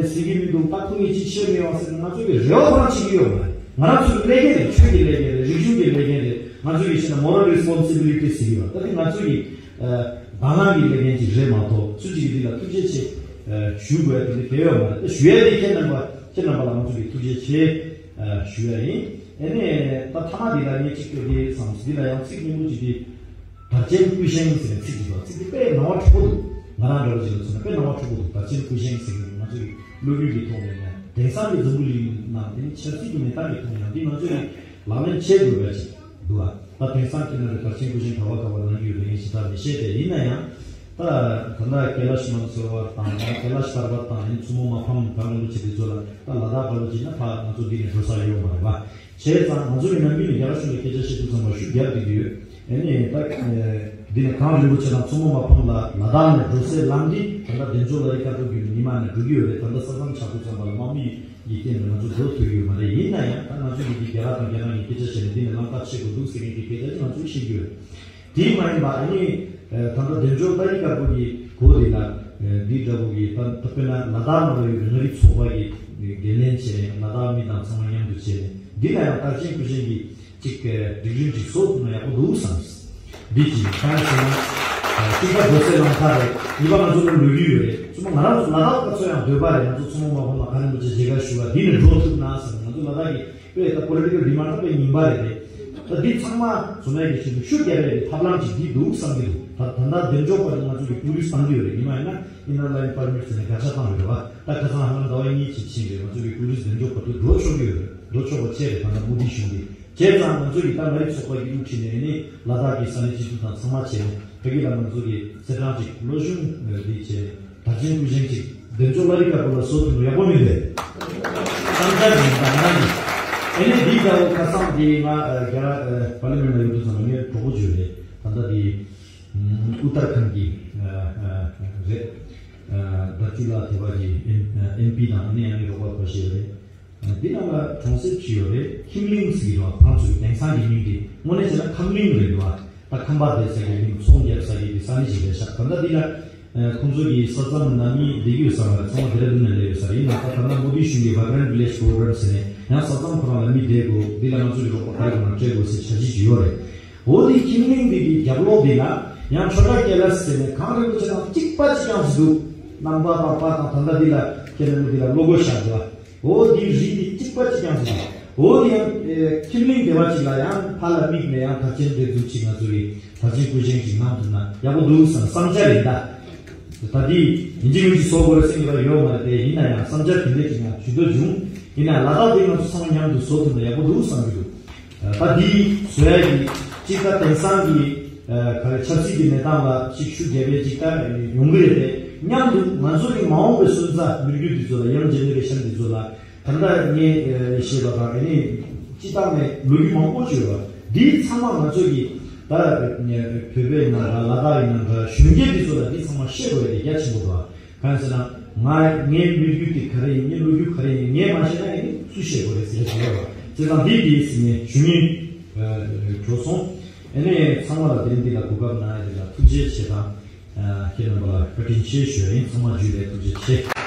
ཟེར་གྱི་མི་འདུག་ད་ཁོ་གཉིས་ཅིག་ཤེས་མེད་པ་ཟེར་ན་ང་ཚོ་གི་རེ་བ་ཁོ་རང་བྱེད་ཀྱི་ཡོད་མ་རེད། ང་རང་ཚོ་གི་ལས་འགན་རེད། ཆོས་ཀྱི་ལས་འགན་རེད། རིག་གཞུང་གི་ལས་འགན་རེད། ང་ཚོ་གི་བཤད་ན་moral responsibility ཟེར་གྱི་ཡོད། ད་དེ་ང་ཚོ་གི་དང་བླངས་ཀྱི་ལས་འགན་ཅིག་རེད་མ་གཏོགས་སུ་གཅིག་གི་འདི་ལ་ཐུགས་རྗེ་ཆེ་ཞུ་དགོས་ཡ་དེ་འདི་གལ་ཡོད་མ་རེད། ད་ཞུ་ཡ་དེ་ཁྱེད་རྣམ་པ་ཁྱེད་རྣམ་པ་ལ་ང་ཚོ་གི་ཐུགས་རྗེ་ཆེ་ཞུ་ཡ་ཡིན། ཨེ་ནས་ད་ཐ་མ་འདི་ལ་ངས་གཅིག་སྐྱོར་དེ་བསམ། འདི་ལ་ཡང་ཚིག་སྙན་པོ་ཅིག་དེ། དར་ཆེན་སྐུ་བཞེངས་ཟེར་བའི་ཚིག་ཅིག་འདུག་ཚིག་དེ་དཔེ་ནང་བ་འཁྲུག་པོ་འདུག་ང་རང་འདྲ་བོ་ཅིག་ལ་མཚོན་ན་དཔེ་ནང་བ་འཁྲུག་པོ་འདུག་དར་ཆེན་སྐུ་བཞེངས་ཟེར་གྱི་འདུག་ང་ཚོ་གི་ལོ་རྒྱུས་ཀྱི་ཐོག་ནས་ཡང་དེང་སང་གི་འཛམ་བུ་གླིང་ནང་དེ་ནི་ཆབ་སྲིད་ཀྱི་གནས་སྟངས་ཀྱི་ཐོག་ནས་ཡང་འདི་ང་ཚོ་གི་ལག་ལེན་བྱེད་དགོས་པ་ཅིག་འདུག་ཨ། ད་དེང་སང་ཁྱེད་རྣམ་པས་དར་ཆེན་སྐུ་བཞེངས་ག་བ་ག་བ་གནང་གི་ཡོད་མེད་ཞིག་ད་མི་ཤེས་ཏེ། ཡིན་ན་ཡང་ད་ད་ལྟ་ཀེ་ལ་ཤི་མན་ཚོར་བ་དང་ད་ཀེ་ལ་ཤི་ཐར་པ་དང་ཡང་མཚོ་མོ་མ་ཕམ་གངས་རིན་པོ་ཆེ་དེ་ཚོ་ལ་ད་ལ་དྭགས་འདྲ་བོ་ཅིག་ན་ཕ་ང་ཚོ་འདི་ནས་འགྲོ་ས་ཡོད་མ་རེད་པ། བྱས་ཙང་ང་ཚོ་གི་ནམ་རྒྱུན་ནས་རྒྱ་གར་གཞུང་ལ་སྐད་ཆ་བཤད་དུས་ཙམ་པ་ཤུགས་རྒྱབ་བསྡད་ཀྱི་ཡོད། ཨེ་ནས་ད་འདི་ནས་གངས་རིན་པོ་ཆེ་དང་མཚོ་མོ་མ་ཕམ་ལ་ལ་དྭགས་ནས་འགྲོ་སའི་ལམ་འདི་ད་ལྟ་བདེ་མཆོག་ལ་རི་དཀར་པོ་བརྒྱུད་ནས་ཉི་མ་ནས་འགྲོ་གི་ཡོད་རེད། ད་ལྟ་ས་མཚམས་ཆགས་དུས་ཙམ་པ་ལ་དམག་མི་ཡི་རྐྱེན་པས་ང་ཚོ་འགྲོ་ཐུབ་ཡོད་མ་རེད། ཡིན་ན་ཡང་ད་ང་ཚོ་གི་འདི་རྒྱ་གར་དང་རྒྱ་ནག་གི་སྐད་ཆ་བཤད་ནས་འདི་ནས་ལམ་ཁ་ཕྱེ་དགོས་འདུག་ཟེར་མཁན་གྱི་སྐད་ཆ་ཅིག་ང་ཚོས་བཤད་ཀྱི་ཡོད། དེ་མ་ཡིན་པ་ཨ་ནི་ད་ལྟ་བདེ་མཆོག་ལ་རི་དཀར་པོ་གི་སྒོ་དེ་ལ་འདི་འདྲ་བོ་གི་ད་ད་དཔེར་ན་ལ་དྭགས་ནང་ལ་ཡོད་པའི་མངའ་རིས་ཚོགས་པ་གི་འགན་ལེན་བྱས་ནས་ལ་དྭགས་མི་དང་ཚང་མ་མཉམ་དུ་བྱས་ནས་འདི་ལ་ཡང་དར་ཆེན་སྐུ་བཞེངས་ཀྱི་ཅིག་སྒྲིག་རིམ་ཅིག་བཟོ་ཐུབ་ན་ཡག་པོ་འདུག་བསམ། འདི་ཅིག་གང་ཟེར་ན་གཅིག་པ་འགྲོ་སའི་ལམ་ཁ་རེད། གཉིས་པ་ང་ཚོ་ལ་ལོ་རྒྱུས་ཡོད་རེད། གསུམ་པ་ང་རང་ཚོ་ལ་དྭགས་པ་ཚོ་ཡང་འདོད་པ་རེད། ང་ཚོ་མཚོ་མོ་མ་ཕམ་ལ་གངས་རིན་པོ་ཆེ་མཇལ་ཁ་ཞུ་བ་འདི་ནས་འགྲོ་ཐུབ་ན་བསམ། ང་ཚོ་ལ་དྭགས་ཀྱི་དཔེ་ད་པོ་ལི་ཊི་ཀལ་ཌི་མཱན་ཌ་དཔེ་རྙིང་པ་རེད་དེ། ད་འདི་ཚང་མ་བཟོ་ནའི་གི་ཆེད་དུ་ཤུགས་རྒྱག་ཡ་གི་ཐབས་ལམ་ཅིག་འདི་འདུག་བསམ་གྱི་འདུག་ད་ད་ལྟ་བདེ་མཆོག་པ་དང་ང་ཚོ་གི་ཊུ་རི་སི་ཊི་བཏང་གི་ཡོད་རེད། ཉི་མ་ཡིན་ན་ཨིན་ནར་ལའིན་པར་མིཊ་ཟེར་ནས་དགག་བྱ་བཏང་ཡོད་རེད་བ། ད་ཁ་སང་ཧ་ལམ་ཟླ་བ་གཉིས་ཅིག་ཕྱིན་རེད། ང་ཚོ་གི་ཊུ་རི་སི་ཊི་བདེ་མཆོག་པ་དུ་འགྲོ་ཆོག་གི་ཡོད་རེད། འགྲོ་ཆོག་པ་བྱས་རེད། ད་ལྟ་མོ་དི་གཞུང་གིས། བྱས་ཙང་ང་ཚོ་གི་ད་མངའ་རིས་ཚོགས་པ་གི་དབུ་ཁྲིད་ནས་ནི་ལ་དྭགས་ཀྱི་ས་གནས་སྤྱི་འཐུས་དང་ཚང་མ་བྱས་ནས་ཕ་གི་ལ་ང་ཚོ་གི་གསེར་ཐང་ཅིག་ལོ་གཞུང་འདི་བྱས་དར་ཆེན་སྐུ་བཞེངས་ཅིག་བདེ་མཆོག་ལ་རི་དཀར་པོ་ལ་བཟོ་ཐུབ་ན་ཡག་པོ་མིན་པས། བསམ་འཆར་ཡིན་ད་ང་རང་གི། ཨེ་ནས་འདི་འདྲ་བོ་ཁ་སང་འདི་ང་རྒྱ་ར་པར་ལི་མེན་ཊ་ལ་ཡོད་དུས་ཙམ་ངའི་གྲོགས་པོ་ཅིག་ཡོད་རེད། ད་ལྟ་འདི་ཨུ་ཏར་ཁན་གི་རེད། དར་ཅི་ལ་ཐེ་བ་གི་ཨེམ་པི་དང་ཨ་ནི་ཨ་ནི་རོགས་པ་ཁོ་ཤེས་ཡོད་རེད། འདི་ནང་ལ་གྲོང་གསེབ་ཅིག་ཡོད་རེད། ཁྱིམ་གླིང་ཟེར་གྱི་འདུག་ཁོང་ཚོའི་དེང་སང་གི་མིང་དེ་དངོས་གནས་བྱས་ན་ཁམས་གླིང་རེད་འདུག་ད་ཁམས་པ་བསྡད་ས་གི་གླིང་ཚོང་རྒྱག་ས་གི་དེ་ས་གནས་ཤིག་རེད་ཤག་ད་ལྟ་འདི་ལ་ཁོང་ཚོ་གི་ས་མཚམས་ནང་མི་བསྡད་ཀྱི་ཡོད་ས་མ་རེད། ཚང་མ་ཌེ་ར་ཌུན་ནང་སླེབས་ཡོད་ས་རེད། ཡིན་ནའང་ད་ད་ལྟ་མོ་དི་གཞུང་གི་Vibrant Village Program ཟེར་ནས་ཡང་ས་མཚམས་ཁོ་རང་ལ་མི་བསྡད་དགོས། འདི་ལ་ང་ཚོ་གི་རོགས་པ་ག་རེ་དགོས་ན་སྤྲད་དགོས་ཟེར་འཆར་གཞི་ཅིག་ཡོད་རེད། འོ་དེ་ཁྱིམ་གླིང་འདི་གི་རྒྱབ་ལོགས་འདི་ལ་ཡང་ཆོས་གྲྭ་ཀེ་ལ་ཟེར་ནས་གངས་རིན་པོ་ཆེ་དང་གཅིག་པ་གཅིག་རྐྱང་ཞིག་འདུག་རྣམ་པ་དང་པ་དང་ད་ལྟ་འདི་ལ་ཁྱེད་རང་འདི་ལ་བློ་སྒོ་བཞག་དགོས། འོ་འདི་རིགས་འདི་གཅིག་པ་གཅིག་རྐྱང་ཟེར། འོ་འདི་ཡང་ཨེ་ཁྱིམ་གླིང་སྡེ་བ་གཅིག་ལ་ཡང་ཕ་ལ་མིག་མེད་ཡང་དར་ཆེན་འདྲེ་འཛུགས་གཅིག་ང་ཚོ་གི་དར་ཆེན་སྐུ་བཞེངས་གཅིག་གནང་ཐུབ་ན་ཡག་པོ་འདུག་བསམ་བསམ་འཆར་ཡིན་ད། ད་འདི་ཡིན་གཅིག་མིན་གཅིག་བཟོ་དགོས་རེད་ཟེར་གྱི་ཡོད་མ་རེད་དེ། ཡིན་ན་ཡང་བསམ་འཆར་དེ་འདྲས་ཅིག་ང་ཞུ་འདོད་བྱུང་། ཡིན་ན་ལ་དྭགས་འདི་ང་ཚོ་ཚང་མ་མཉམ་དུ་བཟོ་ཐུབ་ན་ཡག་པོ་འདུག་བསམ་གྱི་འདུག་ད་འདི་བཟོ་ཡ་གི་གཅིག་ད་དེང་སང་གི་ཨ་ག་རེ་ཆབ་སྲིད་ཀྱི་གནས་སྟངས་ལ་ཅིག་ཤུགས་རྒྱབ་པའི་ཅིག་ད་ཡོང་གི་རེད་དེ། མཉམ་དུ་ང་ཚོ་གི་མ་འོངས་པའི་སོན་རྩ་མི་རྒྱུད་འདི་ཚོ་ལ་ཡང་ཇེ་ནེ་རེ་ཤན་འདི་ཚོ་ལ་ད་ལྟ་ངས་ཨ་བཤད་པ་དང་ཨ་ནི་སྤྱི་བཏང་ནས་ལོ་རྒྱུས་མང་པོ་བརྗོད་པ་འདི་ཚང་མ་ང་ཚོ་གི་ད་བོད་པའི་ནང་ག་ལ་དྭགས་ཡིན་ནང་ག་གཞོན་སྐྱེས་འདི་ཚོ་ལ་འདི་ཚང་མ་བཤད་དགོས་ཡ་དེ་རྒྱ་ཆེན་པོ་འདུག་གང་ཟེར་ན་ང་ངའི་མི་རྒྱུད་དེ་ག་རེ་ཡིན། ངའི་ལོ་རྒྱུས་ག་རེ་ཡིན། ངས་མ་ཤེས་ན་ཨ་ནི་སུས་ཤེས་དགོས་རེད་ཟེར་ཞུ་ཡ་བ་ཟེར་དང་འདི་འདི་ཟེར་ནས་ཞུ་སྙིང་འདོད་སོང་། ཨ་ནི་ཚང་མ་ལ་དེ་རིང་འདི་ལ་གོ་སྐབས་གནང་ཡ་འདི་ལ་ཐུགས་རྗེ་ཆེ་དང་། ཁྱེད་རྣམ་པ་ལ་བཀའ་དྲིན་ཆེ་ཞུ་ཡ་ཡིན། ཚང་མ་འཇུ་ལེ་ཐུགས་རྗེ་ཆེ།